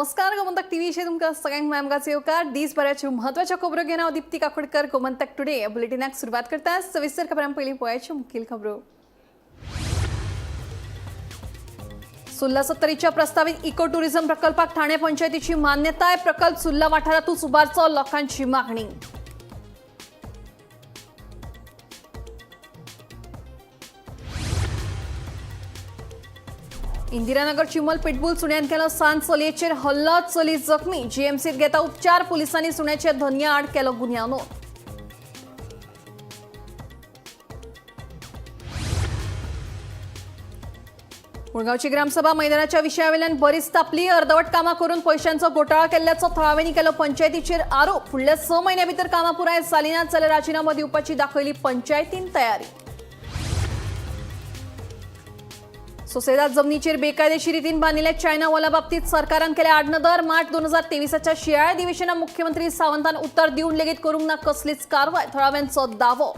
नमस्कार, गोमंतक टीव्हीचेर तुमकां सगळ्यांक मायमगाचो येवकार. दीसभराच्यो म्हत्वाच्यो खबरो घेवन हांव दीप्ती काकोडकर गोमंतक टुडे बुलेटिनाक सुरवात करता. सविस्तर खबरां पयलीं पळयाच्यो मुखेल खबरो. सुर्ला सत्तरीच्या प्रस्तावित इको टुरिझम प्रकल्पाक ठाणे पंचायतीची मान्यताय. प्रकल्प सुर्ला वाठारातूच उबारचो, लोकांची मागणी. इंदिरानगर चिमल पिटबुल सुण्यान केलो सान चलयेचेर हल्लो, चली जखमी. जीएमसीत घेता उपचार. पुलिसांनी सुण्याच्या धनया आड केलो गुन्यांव नोंद. मुळगावची ग्रामसभा मैदानाच्या विशयावेल्यान बरीच तापली. अर्दवट कामां करून पैशांचो घोटाळा केल्ल्याचो थळाव्यांनी केलो पंचायतीचेर आरोप. फुडल्या 6 म्हयन्या भितर कामां पुराय जाली नात जाल्यार राजिनामो दिवपाची दाखयली पंचायतीन तयारी. सोसेदाद जमनीचेर बेकायदेशीर रितीन बांदिल्ल्या चायना वॉला बाबतीत सरकारान केल्या आडनदर. मार्च 2023च्या शिंयाळ्या अधिवेशनात मुख्यमंत्री सावंतान उत्तर दिवन लेगीत करूंक ना कसलीच कारवाय, थळाव्यांचो दावो.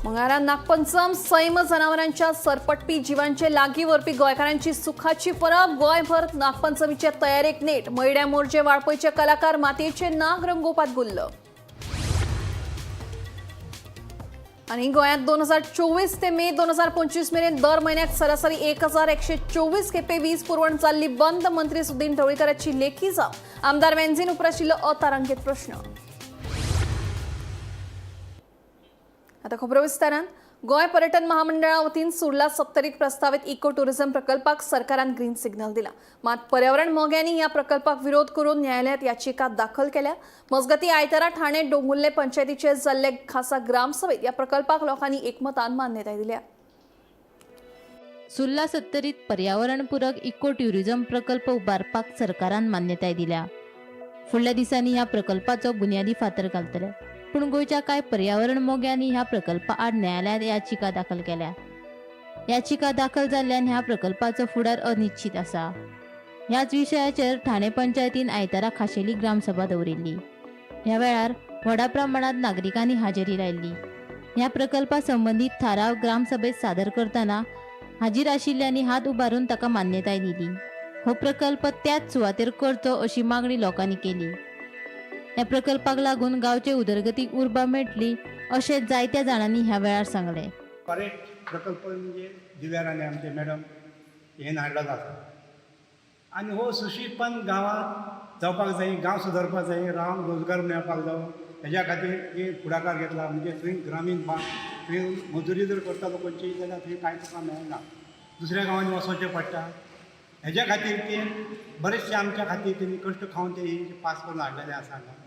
मंगळारा नागपंचम. सैम जनावरांच्या सरपटपी जिवांचे लागीं व्हरपी गोंयकारांची सुखाची परब. गोंयभर नागपंचमीचे तयारेक नेट. मयड्या मोरजे वाळपयचे कलाकार मातयेचे नाग रंगोवपात गुल्ल. आणि गोंयांत 2024 ते मे 2025 मेरेन दर म्हयन्याक सरासरी 1124 खेपे वीज पुरवण जाल्ली बंद. मंत्री सुदीन ढवळीकाराची लेखी जाप. आमदार वेन्झीन उप्राशिल्लो अतारांकीत प्रश्न. आता खबरो विस्तारान. गोंय पर्यटन महामंडळा वतीन सुर्ला सत्तरीत प्रस्तावित इको टुरिझम प्रकल्पाक सरकारान ग्रीन सिग्नल दिला. मात पर्यावरण मोग्यांनी ह्या प्रकल्पाक विरोध करून न्यायालयात याचिका दाखल केल्या. मजगती आयतारा ठाणे डोंगुल्ले पंचायतीचे जाल्ले खासा ग्रामसभेत ह्या प्रकल्पाक लोकांनी एकमतान मान्यताय दिल्या. सुर्ला सत्तरीत पर्यावरणपूरक इको ट्युरिझम प्रकल्प उबारपाक सरकारान मान्यताय दिल्या. फुडल्या दिसांनी ह्या प्रकल्पाचो बुन्यादी फातर घालतले. पूण गोंयच्या कांय पर्यावरण मोग्यांनी ह्या प्रकल्पा आड न्यायालयांत याचिका दाखल केल्या. याचिका दाखल जाल्ल्यान ह्या प्रकल्पाचो फुडार अनिश्चित आसा. ह्याच विशयाचेर ठाणे पंचायतीन आयतारा खाशेली ग्रामसभा दवरिल्ली. ह्या वेळार व्हडा प्रमाणात नागरिकांनी हाजेरी लायल्ली. ह्या प्रकल्पा संबंदीत थाराव ग्रामसभेत सादर करतना हाजीर आशिल्ल्यांनी हात उबारून ताका मान्यताय दिली. हो प्रकल्प त्याच सुवातेर करचो अशी मागणी लोकांनी केली. ह्या प्रकल्पाक लागून गांवचे उदरगतीक उर्बा मेळटली अशें जायत्या जाणांनी ह्या वेळार सांगलें. फॉरेस्ट प्रकल्प म्हणजे दिव्या राणे आमचे मॅडम हें हाडलेलो आसा आनी हो सुशीलपण गांवांत जावपाक जाय, गांव सुदारपाक जाय, रावन रोजगार मेळपाक जावो, हेज्या खातीर हे फुडाकार घेतला. म्हणजे थंय ग्रामीण भाग, थंय मजुरी जर करता लोकांची जाल्यार थंय कांय तुका मेळना, दुसऱ्या गांवांनी वचोचें पडटा. हेज्या खातीर ते बरेचशे आमच्या खातीर तेणी कश्ट खावन ते हे पास करून हाडलेले आसा. हांगा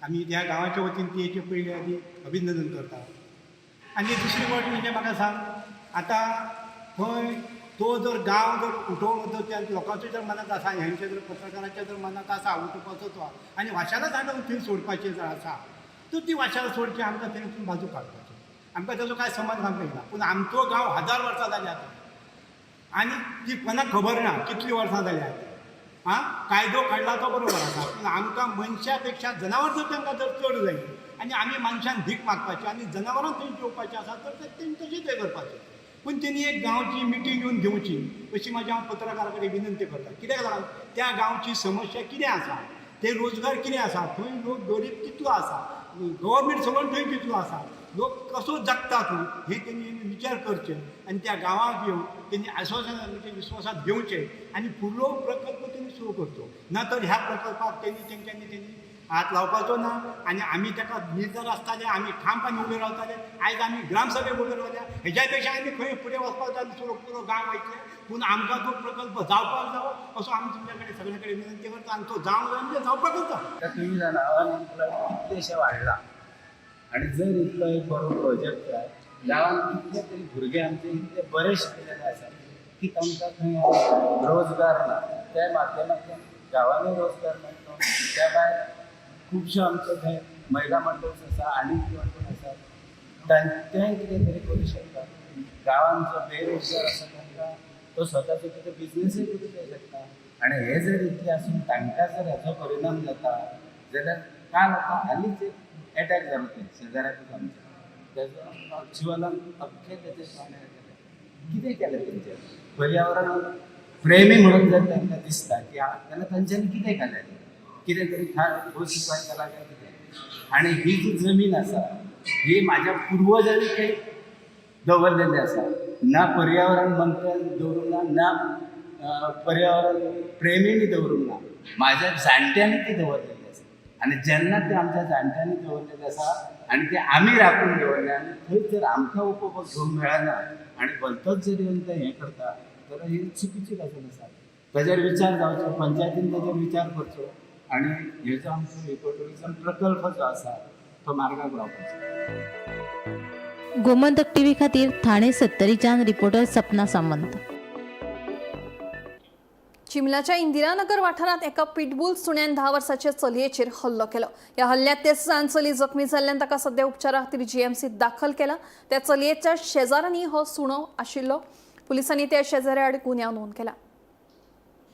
आमी ह्या गांवाच्या वतीन ती हेचे पयली आदी अभिनंदन करता. आनी दुसरी गोश्ट म्हणजे म्हाका सांग, आतां थंय तो जर गांव जर उठोवन जर त्या लोकांचो जर मनांत आसा, हेंच्या जर पत्रकारांच्या जर मनांत आसा उठोवपाचो तो आनी वाशालाच हाडून थंय सोडपाचें जर आसा तर ती वाशाला सोडची, आमकां थंय बाजू काडपाची, आमकां ताजो कांय संबंद आमकां येना. पूण आमचो गांव 1000 वर्सां जाली आतां आनी ती कोणाक खबर ना कितलीं वर्सां जाली आतां. आं, कायदो काडला तो बरोबर आसा, पूण आमकां मनशा पेक्षा जनावर जर तांकां जर चड जाय आनी आमी मनशान भीक मागपाची आनी जनावरां थंय जेवपाचें आसा तर तें तशेंच हें करपाचें. पूण तेणी एक गांवची मिटींग घेवन घेवची अशी म्हाजी हांव पत्रकारा कडेन विनंती करता. कित्याक लागून त्या गांवची समस्या कितें आसा, ते रोजगार कितें आसा, थंय लोक गरीब कितलो आसा, गव्हर्मेंट सर्वंट थंय कितलो आसा, लोक कसो जगता थंय, हें तेणी विचार करचे आनी त्या गांवाक येवन तेणी आश्वासन म्हणजे विश्वासात घेवचें आनी फुडलो प्रकल्प तेणी सुरू करचो. ना तर ह्या प्रकल्पाक तेणी तेंच्यांनी तेणी हात लावपाचो ना आनी आमी ताका निर्धार आसताले, आमी ठामपणी उबे रावताले. आयज आमी ग्रामसभेक उबे रावल्या, हेज्या पेक्षा आमी खंय फुडें वचपाक जाय, दुसरो पुरो गांव वयतले. पूण आमकां तो प्रकल्प जावपाक जावो असो आमी तुमच्या कडेन सगळ्या कडेन विनंती करता आनी तो जावंक जाय म्हणजे जावपाकच जाय. आतां तुमी जाणा अनएम्प्लॉयड कितलेशे वाडला आनी जर इतलो एक बरो प्रोजेक्ट जाय, गांवांत कितले तरी भुरगे आमचे इतले बरे शिकलेले आसा की तांकां खंय रोजगार ना. त्या माध्यमांतल्यान गांवांनी रोजगार मेळटलो. त्या भायर खुबश्यो आमचे थंय महिला मंडळ आसा आनी कोण कोण आसा तेय कितें तरी करूं शकता. गांवांत जो बेरोजगार आसा तांकां तो स्वताचो कितें बिजनसूय करूंक शकता. आनी हे जर इतले आसून तांकां जर हेजो परिणाम जाता जाल्यार काल आतां हालींच एक एटॅक जालो थंय शेजाऱ्याकूच आमच्या, तेजो जिवालान अख्खें तेजें प्राण गेलें. कितें केलें तेंच्यानी? पर्यावरण प्रेमी म्हणून जर तांकां दिसता की जाल्यार तांच्यांनी कितें केलें, कितें तरी ठोस उपाय केला काय कितें? आनी ही जी जमीन आसा ही म्हाज्या पुर्वजांनी काही दवरलेली आसा, ना पर्यावरण मंत्र्यान दवरूंक ना, ना पर्यावरण प्रेमींनी दवरूंक ना, म्हाज्या जाणट्यांनी ती दवरलेली आसा. आनी जेन्ना ते आमच्या जाणट्यांनी दवरलेली आसा आनी ते आमी राखून दवरले आनी थंय जर आमकां उपभोग घेवंक मेळना आनी भलतोच जर येवन ते हें करता जाल्यार ही चुकीची गजाल आसा. ताजेर विचार जावचो, पंचायतीन ताजेर विचार करचो आनी हे जो आमचो इको ट्युरिजम प्रकल्प जो आसा तो मार्गाक लावपाचो. गोमंतक टीव्ही खातीर ठाणे सत्तरीच्यान रिपोर्टर सपना सामंत. चिमलाच्या इंदिरानगर वाठारांत एका पिटबूल सुण्यान 10 वर्साच्या चलयेचेर हल्लो केलो. ह्या हल्ल्यांत ते सान चली जखमी जाल्ल्यान ताका सध्या उपचारा खातीर जीएमसीत दाखल केला. त्या चलयेच्या शेजाऱ्यांनी हो सुणो आशिल्लो. पुलिसांनी त्या शेजाऱ्या आड गुन्यांव नोंद केला.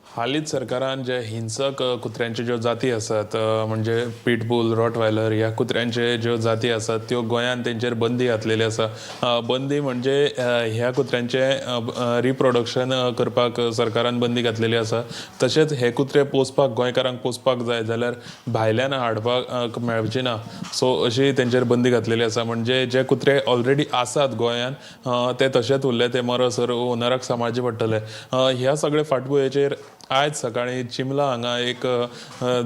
हालींच सरकारान जे हिंसक कुत्र्यांच्यो ज्यो जाती आसात, म्हणजे पिटबूल, रॉटवायलर ह्या कुत्र्यांचे ज्यो जाती आसात त्यो गोंयांत तेंचेर बंदी घातलेली आसा. बंदी म्हणजे ह्या कुत्र्यांचें रिप्रोडक्शन करपाक सरकारान बंदी घातलेली आसा. तशेंच हे कुत्रे पोसपाक, गोंयकारांक पोसपाक जाय जाल्यार भायल्यान हाडपाक मेळची ना, सो अशी तेंचेर बंदी घातलेली आसा. म्हणजे जे कुत्रे ऑलरेडी आसात गोंयांत ते तशेंच उरले, ते मरसर ओनराक सांबाळचे पडटले. ह्या सगळे फाटभुंयेचेर आयज सकाळीं चिमला हांगा एक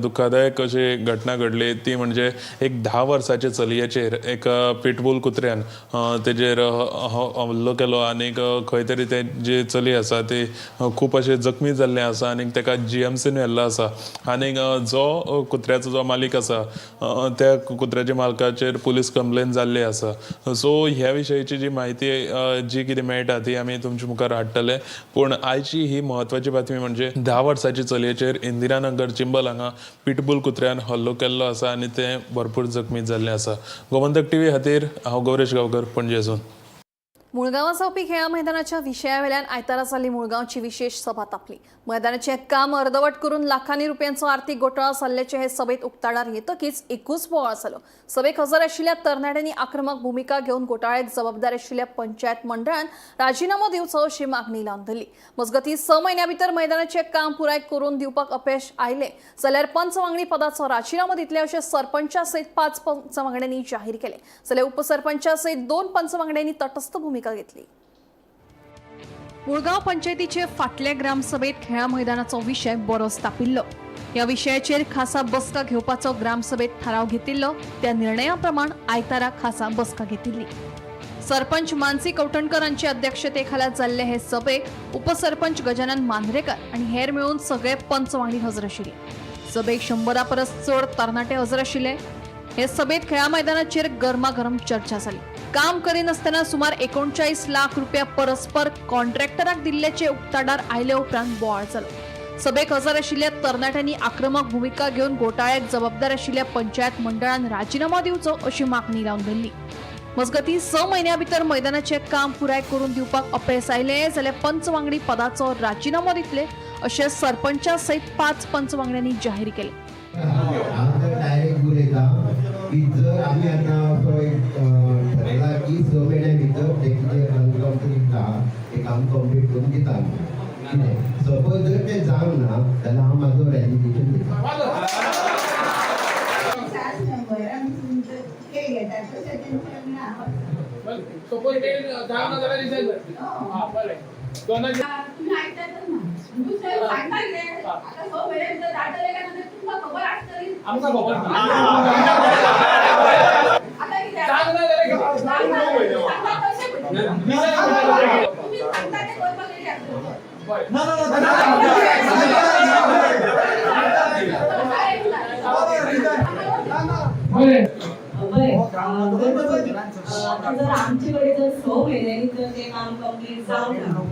दुख्खदायक अशी घटना घडली. ती म्हणजे एक 10 वर्साचे चलयेचेर एक पिटबूल कुत्र्यान तेजेर हल्लो केलो आनीक खंय तरी ते जी चली आसा ती खूब अशें जखमी जाल्लें आसा आनीक ताका जीएमसीन व्हेल्लो आसा. आनीक जो कुत्र्याचो जो मालीक आसा त्या कुत्र्याच्या मालकाचेर पुलीस कंप्लेन जाल्ली आसा. सो ह्या विशयची जी म्हायती जी कितें मेळटा ती आमी तुमच्या मुखार हाडटले. पूण आयची ही म्हत्वाची बातमी म्हणजे 10 वर्साची चलयेचेर इंदिरानगर चिंबल हांगा पिटबूल कुत्र्यान हल्लो केल्लो आसा आनी तें भरपूर जखमी जाल्लें आसा. गोमंतक टीव्ही खातीर हांव गौरेश गांवकर, पणजेसून. मुळगांवां जावपी खेळां मैदानाच्या विशयावेल्यान आयतारा जाल्ली मुळगांवची विशेष सभा तापली. मैदानाचें काम अर्दवट करून लाखांनी रुपयांचो आर्थीक घोटाळो जाल्ल्याचें हे सभेंत उक्ताडार येतकीच एकूच बोवाळ जालो. सभेक हजर आशिल्ल्या तरणाट्यांनी आक्रमक भुमिका घेवन घोटाळ्याक जबाबदार आशिल्ल्या पंचायत मंडळान राजिनामो दिवचो अशी मागणी लावन धरली. मजगतीं 6 म्हयन्यां भितर मैदानाचें काम पुराय करून दिवपाक अपेश आयलें जाल्यार पंच वांगडी पदाचो राजिनामो दितले अशें सरपंचा सयत 5 पंच वांगड्यांनी जाहीर केलें. जाल्यार उपसरपंचा सयत 2 पंच वांगड्यांनी तटस्थ भुमिका घेतली. मुळगांव पंचायतीचे फाटल्या ग्रामसभेत खेळां मैदानाचो विशय बरोच तापिल्लो. ह्या विशयाचेर खासा बसका घेवपाचो ग्रामसभेत थाराव घेतिल्लो. त्या निर्णया प्रमाण आयतारा खासा बसका घेतिल्ली. सरपंच मानसी कवठणकर हांचे अध्यक्षतेखाला जाल्ले हे सभेक उपसरपंच गजानन मांद्रेकर आनी हेर मेळून सगळे पंच वांगडी हजर आशिल्ले. सभेक 100 परस चड तरणाटे हजर आशिल्ले. हे सभेत खेळा मैदानाचेर गरमागरम चर्चा जाली. काम करिनासतना सुमार 39 लाख रुपया परस्पर कॉन्ट्रॅक्टराक दिल्ल्याचे उक्ताडार आयले उपरांत बोवाळ जालो. सभेक हजर आशिल्ल्या तरणाट्यांनी आक्रमक भुमिका घेवन घोटाळ्याक जबाबदार आशिल्ल्या पंचायत मंडळान राजिनामो दिवचो अशी मागणी लावन धरली. मजगतीं 6 म्हयन्यां भितर मैदानाचें काम पुराय करून दिवपाक अपेस आयलें जाल्यार पंच वांगडी पदाचो राजिनामो दितले अशें सरपंचा सयत 5 पंच वांगड्यांनी जाहीर केलें. हांव तर डायरेक्ट उलयता की जर आमी आतां असो एक ठरयला की 6 म्हयन्या भितर तें कितें कंप्लीट आहा तें काम कंप्लीट करून दिता आमी. कितें सपोज जर तें जावंक ना जाल्यार हांव म्हाजो रेजिग्नेशन दिता. 7 मेंबरांक तुमचें घेतात तशें तेंचें ना. सपोज ते जावना जाल्यार रिजायन हा बरें दोनाचे तुम्ही ऐकतातच ना दुसरे सांगता कितें आतां 6 म्हयन्या भितर जातलें काय ना तें तुमकां खबर आसतली. आमकां खबर ना. आतां कितें जावना जाल्यार कितें? सांगता सांगता तशें म्हणटा. तुमी सांगता तें करपाक रेडी आसतले. बरें. बरें. बरें, आतां जर आमचे कडेन जर 6 म्हयन्यांनी जर तें काम कंप्लीट जावंक ना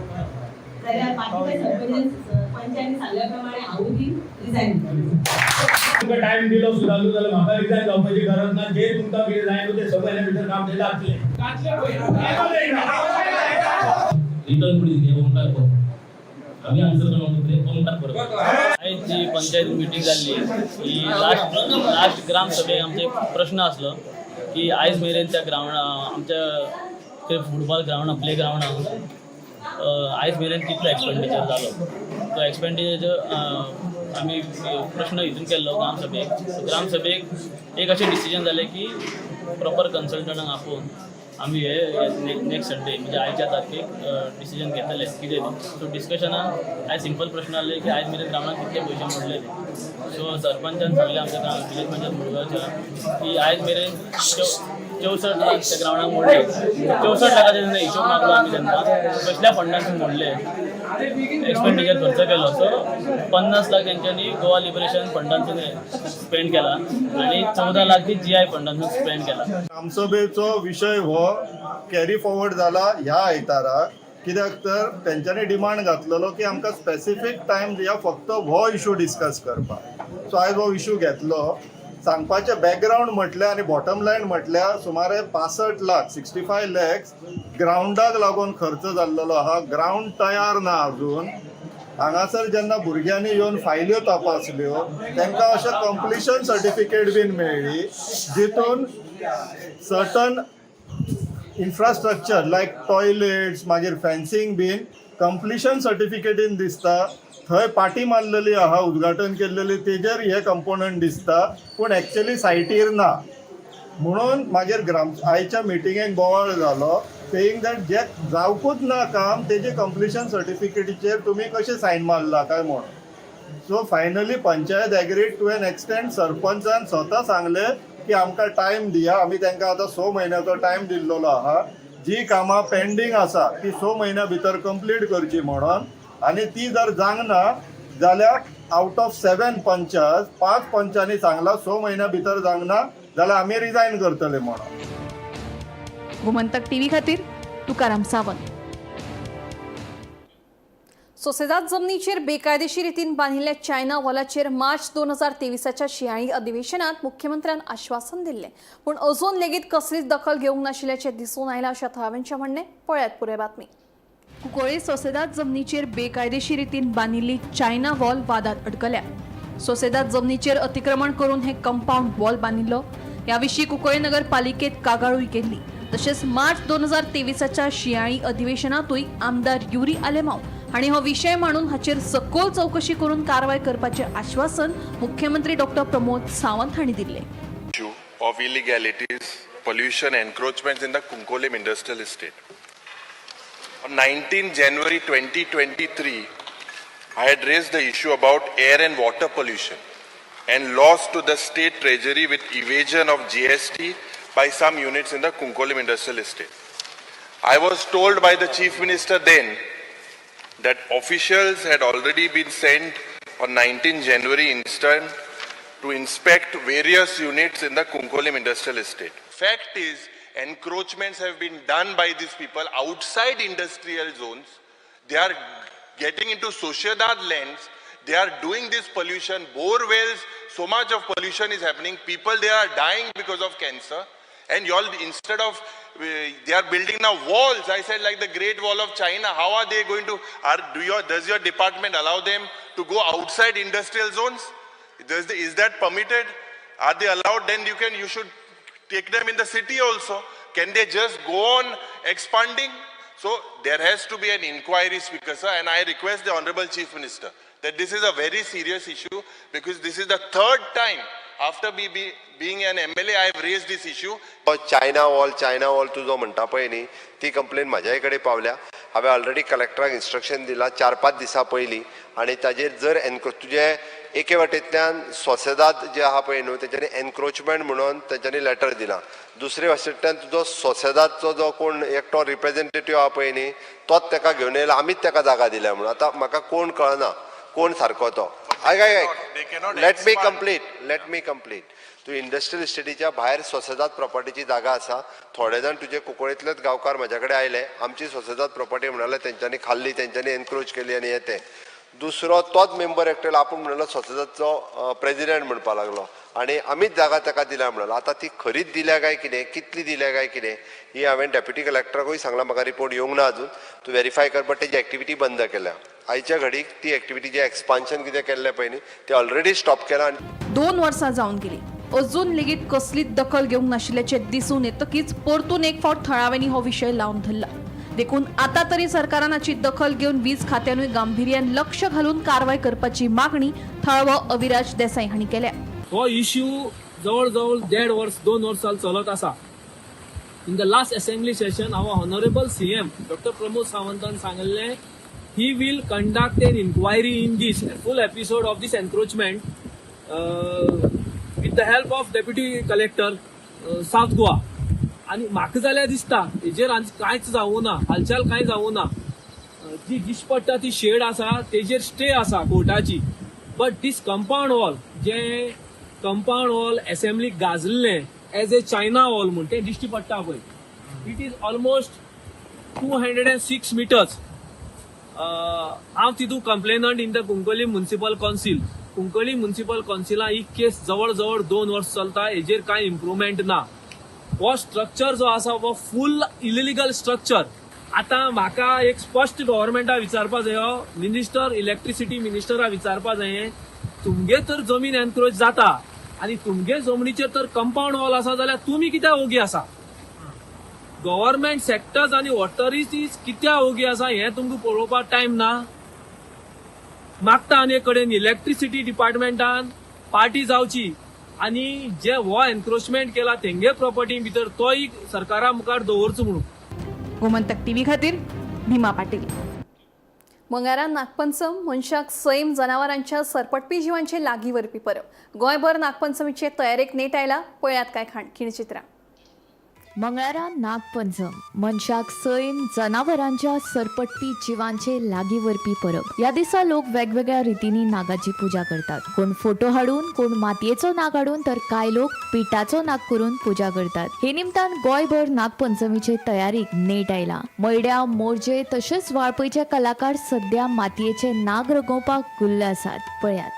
जाल्यार बाकीच्या सरपंच पंचांनी सांगल्या प्रमाणे हांवूय बी रिजायन दितलें. तुमकां टायम दिलो सुदारलो जाल्यार म्हाका रिजायन जावपाची गरज ना. जे तुमकां कितें जाय न्हू तें 6 म्हयन्या भितर काम तें जातलें. रिटर्न पुलीस घे ओमकार परब आमी आन्सर करपाक ओमकार परब. आयज जी पंचायत मिटींग जाल्ली ही लास्ट लास्ट ग्राम सभेक आमचे प्रश्न आसलो की आयज मेरेन त्या ग्रावंडा आमच्या थंय फुटबॉल ग्रावंडा प्ले ग्रावंडा आयज मेरेन कितलो एक्सपेंडिचर जालो. तो एक्सपेंडिचर आमी प्रश्न हितून केल्लो ग्रामसभेक. सो ग्रामसभेक एक अशें डिसिजन जालें की प्रॉपर कन्सल्टंटांक आपोवन आमी हे नेक्स्ट संडे, म्हणजे आयच्या तारखेक डिसिजन घेतले कितें तें. सो डिस्कशनान आयज सिंपल प्रश्न आहले की आयज मेरेन ग्राउंडाक कितले पयशे मोडले ते. सो सरपंचान सांगलें आमच्या ग्राम विलेज पंचायत मुरगांवच्या की आयज मेरेन 64 लाख त्या ग्राउंडाक मोडले. 64 लाखाचे जेन्ना हिशोब मागलो आमी तेंकां, कसल्या फंडांतसून मोडले, एक्सपेंडिचर खर्च केलो, सो 50 लाख तेंच्यांनी गोवा लिबरेशन फंडांतसून स्पेंड केला आनी 14 लाख ती जीआय फंडांतसून स्पेंड केला. ग्रामसभेचो विशय हो कॅरी फॉरवर्ड जाला ह्या आयताराक, कित्याक तर तेंच्यांनी डिमांड घातलेलो की आमकां स्पेसिफीक टायम दिया फक्त हो इशू डिस्कस करपाक. सो आयज हो इशू घेतलो. सांगपाचें बॅकग्रावंड म्हटल्यार आनी बॉटम लायन म्हटल्यार सुमारे 65 लाख, 65 लॅक्स ग्रावंडाक लागून खर्च जाल्लेलो आहा. ग्रावंड तयार ना अजून. हांगासर जेन्ना भुरग्यांनी येवन फायल्यो तपासल्यो, तांकां अशें कंप्लिशन सर्टिफिकेट बीन मेळ्ळी, जितून सर्टन इन्फ्रास्ट्रक्चर लायक टॉयलेट्स, मागीर फेन्सिंग बीन कंप्लिशन सर्टिफिकेटीन दिसता. थंय पाटी मारलेली आहा उद्घाटन केल्लेली, तेजेर हे कंपोनंट दिसता, पूण एक्चुअली सायटीर ना. म्हणून मागीर ग्राम आयच्या मिटिंगेक बोवाळ जालो, सेईंग that जे जावकूच ना काम, तेजे कंप्लिशन सर्टिफिकेटीचेर तुमी कशें सायन मारला काय म्हणून. So finally panchayat agreed to an extent. सरपंचान स्वता सांगलें की आमकां टायम दिया. आमी तांकां आतां 6 म्हयन्याचो टायम दिल्लेलो आहा, जी कामां पेंडींग आसा ती 6 म्हयन्या भितर कंप्लीट करची म्हणून. आनी ती जर जावंक ना जाल्यार आउट ऑफ सेवन पंचास, पांच पंचांनी सांगलां, 6 म्हयन्या भितर जावंक ना जाल्यार आमी रिजायन करतले म्हणून. गोमंतक टीव्ही खातीर तुकाराम सावंत. सोसेदाद जमनीचेर बेकायदेशीर रितीन बांदिल्ल्या चायना वॉलाचेर मार्च 2023च्या शिंयाळी अधिवेशनात मुख्यमंत्र्यान आश्वासन दिल्लें, पूण अजून लेगीत कसलीच दखल घेवंक नाशिल्ल्याचें दिसून आयलां, अशें थळाव्यांचें म्हणणें. पळयात पुराय बातमी. कुंकळ्ळी सोसेदाद जमनीचेर बेकायदेशीर रितीन बांदिल्ली चायना वॉल वादात अडकल्या. सोसेदाद जमनीचेर अतिक्रमण करून हे कंपाऊंड वॉल बांदिल्लो. ह्या विशीं कुंकळ्ळी नगरपालिकेत कागाळूय केल्ली. तशेंच मार्च 2023च्या शिंयाळी अधिवेशनातूय आमदार युरी आलेमाव हांणी हो विशय मांडून हाचेर सखोल चवकशी करून कारवाय करपाचें आश्वासन मुख्यमंत्री डॉक्टर प्रमोद सावंत हांणी दिल्लें. Issue of illegalities, pollution, encroachments in the Cuncolim Industrial Estate. On 19 January 2023, I had raised the issue about air and water pollution and loss to the state treasury with evasion of GST by some units in the Cuncolim Industrial Estate. I was told by the Chief Minister then that officials had already been sent on 19 January instant to inspect various units in the Cuncolim Industrial Estate. Fact is, encroachments have been done by these people outside industrial zones. They are getting into Sociedad lands. They are doing this pollution, bore wells, so much of pollution is happening. People, they are dying because of cancer. And y'all, instead of, they are building now walls. I said, like the Great Wall of China. How are they going to, does your department allow them to go outside industrial zones? Is that permitted? Are they allowed? Then you should take them in the city also. Can they just go on expanding? So there has to be an inquiry, Speaker sir, and I request the Honorable Chief Minister that this is a very serious issue because this is the third time after being an MLA I have raised this issue. China wall, China wall तुजो म्हणटा पळय न्ही, ती complain म्हाज्याय कडेन पावल्या. हांवें already कलेक्टराक instruction दिलां 4-5 दिसां पयलीं आनी ताजेर जर एनक्रो तुजे एके वाटेंतल्यान सोसेदाद जे आहा पळय न्हू, तेंच्यांनी एनक्रोचमेंट म्हणून तेंच्यांनी लेटर दिलां. दुसरे वाटेंतल्यान तुजो सोसेदादचो जो कोण एकटो रिप्रेझेंटेटीव आहा पळय न्ही, तोच तेका घेवन येयला, आमीच तेका जागा दिल्या म्हणून. आतां म्हाका कोण कळना कोण सारको तो. आयक आयक. They cannot Let me expand. complete, let me complete. तूं इंडस्ट्रियल इस्टेटीच्या भायर सोसेदाद प्रॉपर्टीची जागा आसा. थोडे जाण तुजे कुंकळेंतलेच गांवकार म्हाज्या कडेन आयले, आमची सोसेदाद प्रॉपर्टी म्हणाले, तेंच्यांनी खाल्ली, तेंच्यांनी एनक्रोच केली. आनी हे ते दुसरो तोच मेंबर एकटो आपूण म्हणलो सोसेदादचो प्रेजिडेंट म्हणपा लागलो आनी आमीच जागा ताका दिल्या म्हणलो. आतां ती खरीच दिल्या काय कितें, कितली दिल्या काय कितें, ही हांवें डेप्युटी कलेक्टराकूय सांगलां. म्हाका रिपोर्ट येवंक ना अजून. तूं वेरीफाय कर, बट तेजी एक्टिविटी बंद केल्या. आयच्या घडीक ती एक्टिविटी जे एक्सपान्शन कितें केल्लें पळय न्ही, तें ऑलरेडी स्टॉप केलां आनी 2 वर्सां जावन गेली, अजून लेगीत कसलीच दखल घेवंक नाशिल्ल्याचें दिसून येतकीच परतून एक फावट थळाव्यांनी हो विशय लावन धरला. देखून आतां तरी सरकारान हाची दखल घेवन वीज खात्यानूय गांभिर्यान लक्ष घालून कारवाय करपाची मागणी थळावो अविराज देसाई हांणी केल्या. हो इश्यू जवळ जवळ 1.5 वर्स 2 वर्सां चलत आसा. In the last assembly session our honourable CM doctor Pramod सावंतान सांगिल्लें he will conduct an inquiry in this full episode of this encroachment with the help of deputy collector South Goa. आनी म्हाका जाल्यार दिसता हेजेर आनी कांयच जावूं ना, हालचाल कांय जावूं ना. जी दिश्टी पडटा ती शेड आसा तेजेर स्टे आसा कोर्टाची, but these compound wall J compound wall असेंब्लीक गाजल्लें as a China wall म्हूण तें दिश्टी पडटा पळय, it is almost 206 meters. हांव तितू complainant in the Cuncolim municipal council. Cuncolim municipal कौन्सिलान ही केस जवळ जवळ 2 वर्स चलता, हेजेर कांय इम्प्रुवमेंट ना. हो स्ट्रक्चर जो आसा हो फूल इलिगल स्ट्रक्चर. आतां म्हाका एक स्पश्ट गव्हर्मेंटा विचारपा जायो, मिनिस्टर इलेक्ट्रिसिटी मिनिस्टरा विचारपा जाय, तुमगे तर जमीन एनक्रोच जाता आनी तुमगे जमनीचेर तर कंपाउंड वॉल आसा जाल्यार तुमी कित्याक ओगी आसा? गव्हर्मेंट सेक्टर्स आनी ऑथॉरिटीज कित्याक ओगी आसा हें तुमकां पळोवपाक टायम ना. मागता आनी एक कडेन इलेक्ट्रिसिटी डिपार्टमेंटान पार्टी जावची आनी जे हो एनक्रोचमेंट केला तेंगे प्रॉपर्टी भितर तोय सरकारा मुखार दवरचो म्हणून. गोमंतक टीव्ही खातीर भीमा पाटील. मंगळारा नागपंचम मनशाक सैम जनावरांच्या सरपटपी जिवांचे लागीं व्हरपी परब. गोंयभर नागपंचमीचे तयारेक नेट आयला. पळयात काय खीणचित्रां. मंगळारा नागपंचम मनशाक सैम जनावरांच्या सरपटपी जिवांचे लागीं व्हरपी परब. ह्या दिसा लोक वेगवेगळ्या रितींनी नागाची पुजा करतात. कोण फोटो हाडून, कोण मातयेचो नाग हाडून, तर कांय लोक पिठाचो नाग करून पुजा करतात. हे निमतान गोंयभर नागपंचमीचे तयारीक नेट आयला. मयड्या, मोरजे तशेंच वाळपयचे कलाकार सध्या मातयेचे नाग रंगोवपाक गुल्ल आसात. पळयात.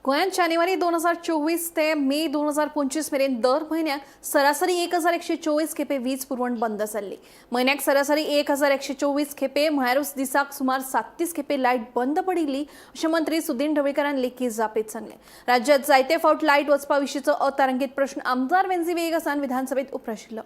गोंयांत जानेवारी 2024 ते मे 2025 मेरेन दर म्हयन्याक सरासरी 1124 खेपे वीज पुरवण बंद जाल्ली. म्हयन्याक सरासरी 1124 खेपे म्हळ्यारूच दिसाक सुमार 37 खेपे लायट बंद पडिल्ली अशें मंत्री सुदिन ढवळीकारान लेखी जापेत सांगलें. राज्यांत जायते फावट लायट वचपा विशींचो अतारांकीत प्रश्न आमदार वेन्झी व्हिएगसान विधानसभेत उप्राशिल्लो.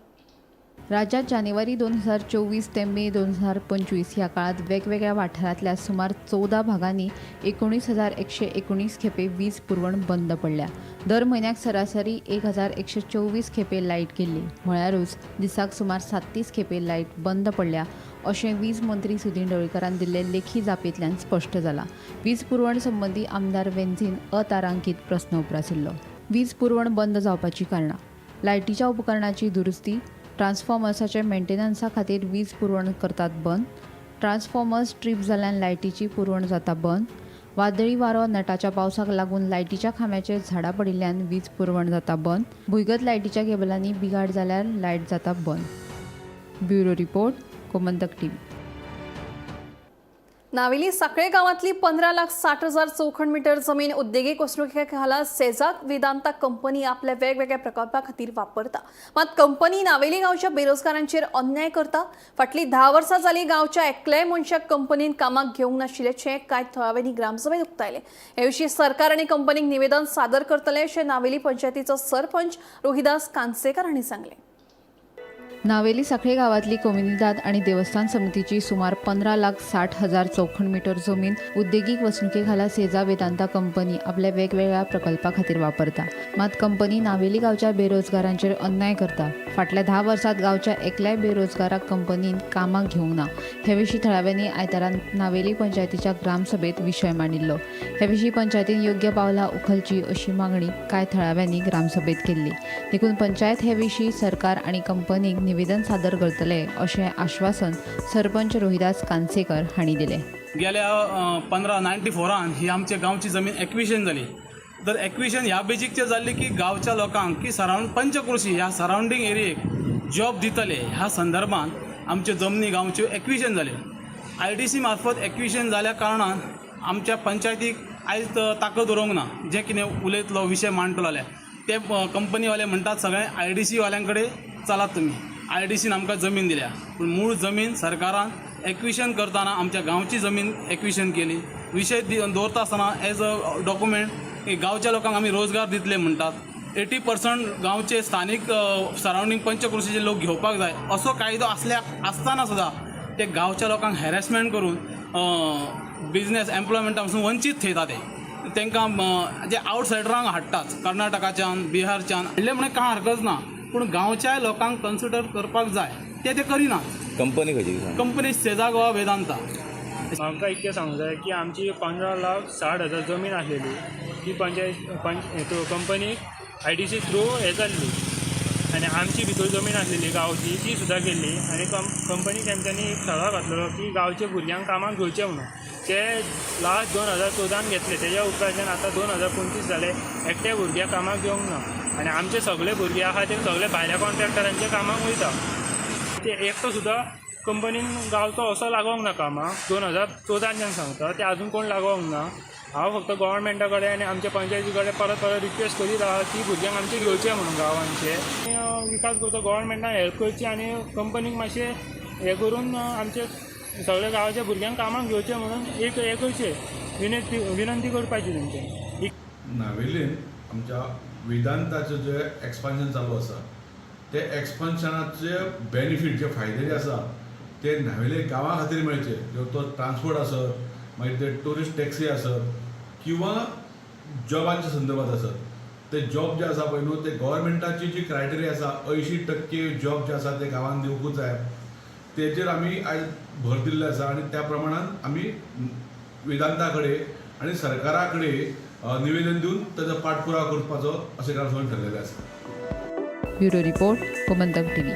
राज्यात जानेवारी 2024 ते मे 2025 ह्या काळात वेगवेगळ्या वाठारांतल्या सुमार 14 भागांनी 19,119 खेपे वीज पुरवण बंद पडल्या. दर म्हयन्याक सरासरी 1,124 खेपे लायट गेल्ली, म्हळ्यारूच दिसाक सुमार 37 खेपे लायट बंद पडल्या अशें वीज मंत्री सुदिन ढवळीकारान दिल्ले लेखी जापेंतल्यान स्पश्ट जाला. वीज पुरवण संबंदी आमदार वेन्झीन अतारांकीत प्रस्न उप्रासिल्लो. वीज पुरवण बंद जावपाची कारणां: लायटीच्या उपकरणाची दुरुस्ती, ट्रान्सफॉर्मर्साचे मेंटेनन्सा खातीर वीज पुरवण करतात बंद, ट्रान्सफॉर्मर्स ट्रीप जाल्ल्यान लायटीची पुरवण जाता बंद, वादळी वारो नेटाच्या पावसाक लागून लायटीच्या खांब्याचेर झाडां पडिल्ल्यान वीज पुरवण जाता बंद, भुंयगत लायटीच्या केबलांनी बिघाड जाल्यार लायट जाता बंद. Bureau report, Gomantak TV. Navelim Sanquelim गांवांतली 15,60,000 चौखण मीटर जमीन उद्देगीक वसणुके खाला सेजाक वेदांता कंपनी आपल्या वेगवेगळ्या प्रकल्पा खातीर वापरता. मात कंपनी नावेली गांवच्या बेरोजगारांचेर अन्याय करता. फाटलीं 10 वर्सां जालीं गांवच्या एकल्याय मनशाक कंपनीन कामाक घेवंक नाशिल्ल्याचें कांय थळाव्यांनी ग्रामसभेत उक्तायलें. हे विशीं सरकार आनी कंपनीक निवेदन सादर करतले अशें नावेली पंचायतीचो सरपंच रोहिदास कांसेकर हांणी सांगलें. नावेली साखळे गांवांतली कोमुनिदाद आनी देवस्थान समितीची सुमार 15,60,000 चौखण मीटर जमीन उद्देगीक वसणुके खाला सेजा वेदांता कंपनी आपल्या वेगवेगळ्या प्रकल्पा खातीर वापरता. मात कंपनी नावेली गांवच्या बेरोजगारांचेर अन्याय करता. फाटल्या 10 वर्सांत गांवच्या एकल्याय बेरोजगाराक कंपनीन कामाक घेवंक ना. हे विशीं थळाव्यांनी आयतारा नावेली पंचायतीच्या ग्रामसभेत विशय मांडिल्लो. हे विशीं पंचायतीन योग्य पावलां उखलची अशी मागणी कांय थळाव्यांनी ग्रामसभेत केल्ली. देखून पंचायत हे विशीं सरकार आनी कंपनीक निवेदन सादर करतले अशें आश्वासन सरपंच रोहिदास कानसेकर हांणी दिलें. गेल्या 1594 ही आमच्या गांवची जमीन एक्विशन जाली. तर एक्विशन ह्या बेजीकचेर जाल्ली की गांवच्या लोकांक की सरावंड पंचकृशी ह्या सरावंडींग एरियेक जॉब दितले. ह्या संदर्भात आमच्यो जमनी गांवच्यो एक्विशन जाल्यो. आयडीसी मार्फत एक्विशन जाल्या कारणान आमच्या पंचायतीक आयज ताकद उरोंक ना. जें कितें उलयतलो, विशय मांडटलो जाल्यार ते कंपनीवाले म्हणटात सगळे आयडीसी वाल्यां कडेन चलात तुमी, आयडीसीन आमकां जमीन दिल्या. पूण मूळ जमीन सरकारान एक्विशन करतना आमच्या गांवची जमीन एक्विशन केली. विशय दवरता आसतना एज अ डॉक्युमेंट की गांवच्या लोकांक आमी रोजगार दितले म्हणटात. 80% गांवचे स्थानीक सरावंडींग पंचकृशीचे लोक घेवपाक जाय असो कायदो आसल्या आसतना सुद्दां ते गांवच्या लोकांक हॅरेसमेंट करून बिजनेस एम्प्लॉयमेंटा पासून वंचीत थेयता. ते तांकां जे आवटसायडरांक हाडटात, कर्नाटकाच्यान, बिहारच्यान हाडले म्हणून कांय हरकत ना, पूण गांवच्याय लोकांक कन्सिडर करपाक जाय. ते ते करिनात. कंपनी खंयची? कंपनी सेजा गोवा वेदांता. म्हाका इतकें सांगूंक जाय की आमची 15,60,000 जमीन आसलेली ती पंचायत पंच हेतू कंपनीक आयडीसी थ्रू हें जाल्ली आनी आमची भितर जमीन आसलेली गांवची ती सुद्दां गेल्ली. आनी कंपनीक तेमच्यांनी एक ठराव घातलेलो की गांवच्या भुरग्यांक कामाक घेवचें म्हणून. ते लास्ट 2014 घेतले. तेज्या उपरांतल्यान आतां 2025 जाले, एकट्या भुरग्याक कामाक घेवंक ना आनी आमचे सगळे भुरगे आहा ते सगळे भायल्या कॉन्ट्रॅक्टरांच्या कामाक वयता. ते एकटो सुद्दां कंपनीन गांवचो असो लागोंक ना कामाक. 2014च्यान सांगता, ते आजून कोण लागोंक ना. हांव फक्त गोवोरमेंटा कडेन आनी आमच्या पंचायती कडेन परत परत रिक्वेस्ट करीत आहा की भुरग्यांक आमचे घेवचे म्हणून गांवांचे विकास करचो, गोवोरमेंटान हेल्प करची आनी कंपनीक मातशें हें करून आमचे सगळे गांवाच्या भुरग्यांक कामाक घेवचे म्हणून एक हें करचें, विनंती विनंती करपाची तेंचे. नावेलीन आमच्या वेदांताचें जें एक्सपान्शन चालू आसा ते एक्सपान्शनाचे बेनिफीट, जे फायदे जे आसा ते न्हावेले गांवा खातीर मेळचे. तो ट्रान्सपोर्ट आसत, मागीर ते ट्युरिस्ट टॅक्सी आसत किंवा जॉबांच्या संदर्भात आसत, ते जॉब जे आसा पळय न्हू, ते गव्हर्मेंटाची जी क्रायटेरिया आसा, 80% जॉब जे आसा ते गांवांत दिवकूच जाय, तेजेर आमी आयज भर दिल्ले आसा. आनी त्या प्रमाणान आमी वेदांता कडेन आनी सरकारा कडेन निवेदन दिवन ताजो पाठपुरावा करपाचो अशें ग्रामसभेन ठरलेलें आसा. Bureau report, Gomantak TV.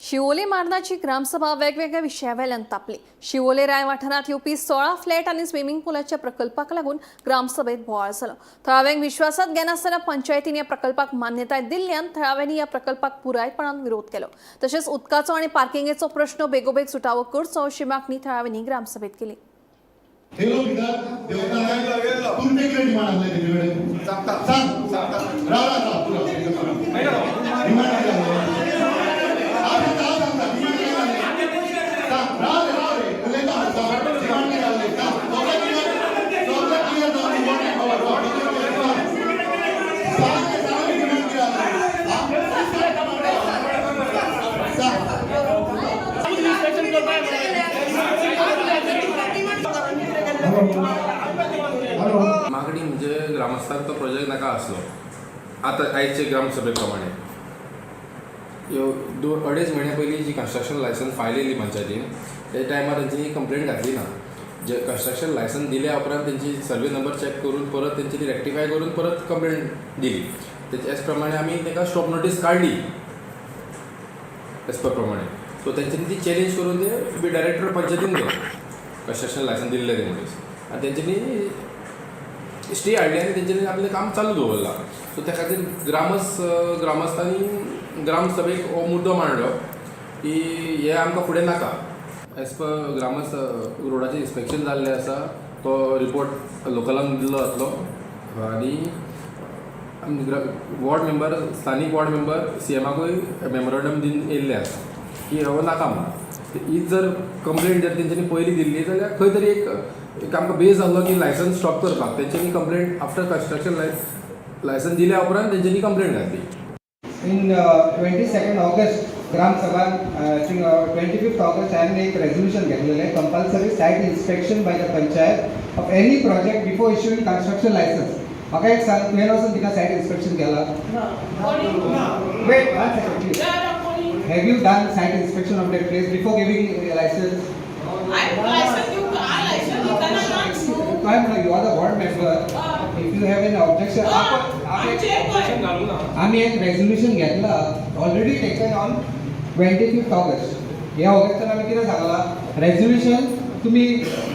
Siolim मार्नाची gram sabha वेगवेगळ्या विशयावेल्यान तापली. शिवोले राय वाठारांत येवपी 16 फ्लॅट आनी स्विमिंग पुलाच्या प्रकल्पाक लागून ग्रामसभेत बोवाळ जालो. थळाव्यांक विश्वासात घेनासतना पंचायतीन ह्या प्रकल्पाक मान्यताय दिल्ल्यान थळाव्यांनी ह्या प्रकल्पाक पुरायपणान विरोध केलो. तशेंच उदकाचो आनी पार्किंगेचो प्रश्न बेगोबेग सुटावो करचो अशी मागणी थळाव्यांनी ग्रामसभेत केली. येलो भितर देवता तुमचे कितें डिमांड आसले तेजे कडेन सांग. राव राव राव, तूं राव. डिमांड कितें आसलें? हांव सांगता, हांव सांगता. डिमांड कितें आसलें सांग. राव रे, राव रे, उलयता हांव. सांग, डिमांड कितें आसलें सांग. सगळें क्लियर, सगळें क्लियर जावन खबर. सांग रे, सांग रे, डिमांड कितें आसलें? सांग. इन्स्पेक्शन करपाक. मागणी म्हणजे ग्रामस्थांक तो प्रोजेक्ट नाका आसलो. आतां आयचे ग्रामसभे प्रमाणे ह्यो 2-2.5 म्हयन्या पयलीं जी कन्स्ट्रक्शन लायसन्स फायल येयली पंचायतीन, त्या टायमार तेंच्यांनी कंप्लेन घातली ना. जे कन्स्ट्रक्शन लायसन्स दिल्या उपरांत तेंची सर्वे नंबर चॅक करून परत तेंची ती रेक्टिफाय करून परत कंप्लेन दिली. तेच प्रमाणे आमी ताका स्टॉप नोटीस काडली एज पर प्रमाणे. सो तेंच्यांनी ती चॅलेंज करून ते डायरेक्टर पंचायतीन गेले, कन्स्ट्रक्शन लायसन्स दिल्लें ते मनीस, आनी तेंच्यांनी स्टे हाडली आनी तेंच्यांनी आपलें काम चालू दवरलां. सो त्या खातीर ग्रामस्थांनी ग्रामसभेक हो मुद्दो मांडलो की हें आमकां फुडें नाका. एज पर ग्रामस्थ, रोडाचें इन्स्पेक्शन जाल्लें आसा, तो रिपोर्ट लोकलांक दिल्लो जातलो आनी वॉर्ड मेंबर, स्थानीक वॉर्ड मेंबर सीएमाकूय मेमोरंडम दिवन येयल्ले आसा की हो नाका म्हणून. हीच जर कंप्लेन जर तेंच्यांनी पयलीं दिल्ली जाल्यार खंय तरी एक एक आमकां बेज जाल्लो की लायसन्स स्टॉप करपाक. तेंच्यांनी कंप्लेन आफ्टर कन्स्ट्रक्शन लायसन्स दिल्या उपरांत तेंच्यांनी कंप्लेन घातली. In 22nd August Gram Sabha, I think 25th August हांवें एक रेजोल्युशन घेतलेलें, compulsory site inspection by the panchayat of any project before issuing construction licence. म्हाका एक सांग, तुवें वचून तिका सायट इन्स्पेक्शन केला? Wait one second, please. Have you done site inspection of that place before giving licence? काय म्हणलं, you are the ward member. If you have an objection, आम्ही एक रेजोल्युशन घेतला already taken on 25th August. ह्या Augustan आमी कितें सांगलां, resolution तुमी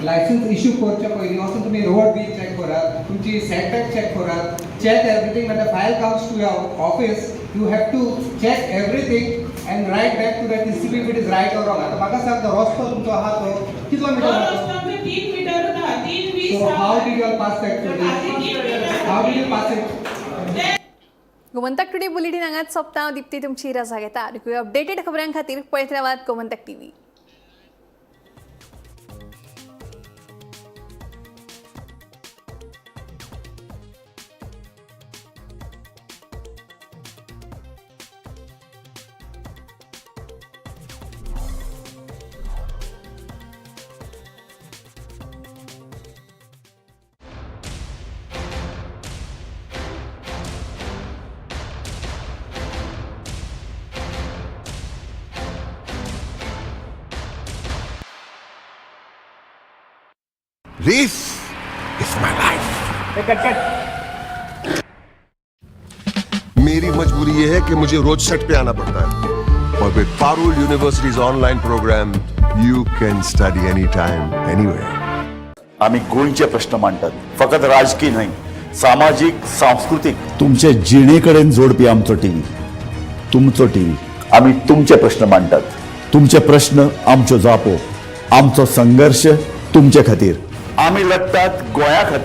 लायसन्स इश्यू करच्या पयलीं वचून तुमी रोड बी चॅक करात, तुमची सेटबॅक चॅक करात, check everything. When the file comes to your office, you have to check everything and write back to the TCP if it is right or wrong. आतां म्हाका सांग, तो रस्तो तुमचो आहा तो कितलो मिटर आहा? 3 metre. 3.20. So how did you all pass that to this? How did you pass it? Gomantak today bulletin हांगाच सोंपता. हांव दिप्ती तुमची रजा घेता. आनीकूय अपडेटेड खबरां खातीर पळयत रावात Gomantak TV. This is my life. मेरी मजबूरी ये है कि मुझे रोज सेट पे आना पड़ता है और with Parul University's online program, you can study any time, anywhere. आम्ही गोंयचे प्रश्न मांडटात, फकत राजकीय न्हय, सामाजीक, सांस्कृतीक, तुमचे जिणे कडेन जोडपी आमचो टीव्ही, तुमचो टीव्ही. आम्ही तुमचे प्रश्न मांडटात, तुमचे प्रश्न आमच्यो जापो, आमचो संघर्श तुमचे खातीर. आम्ही लढतात गोंया खातीर.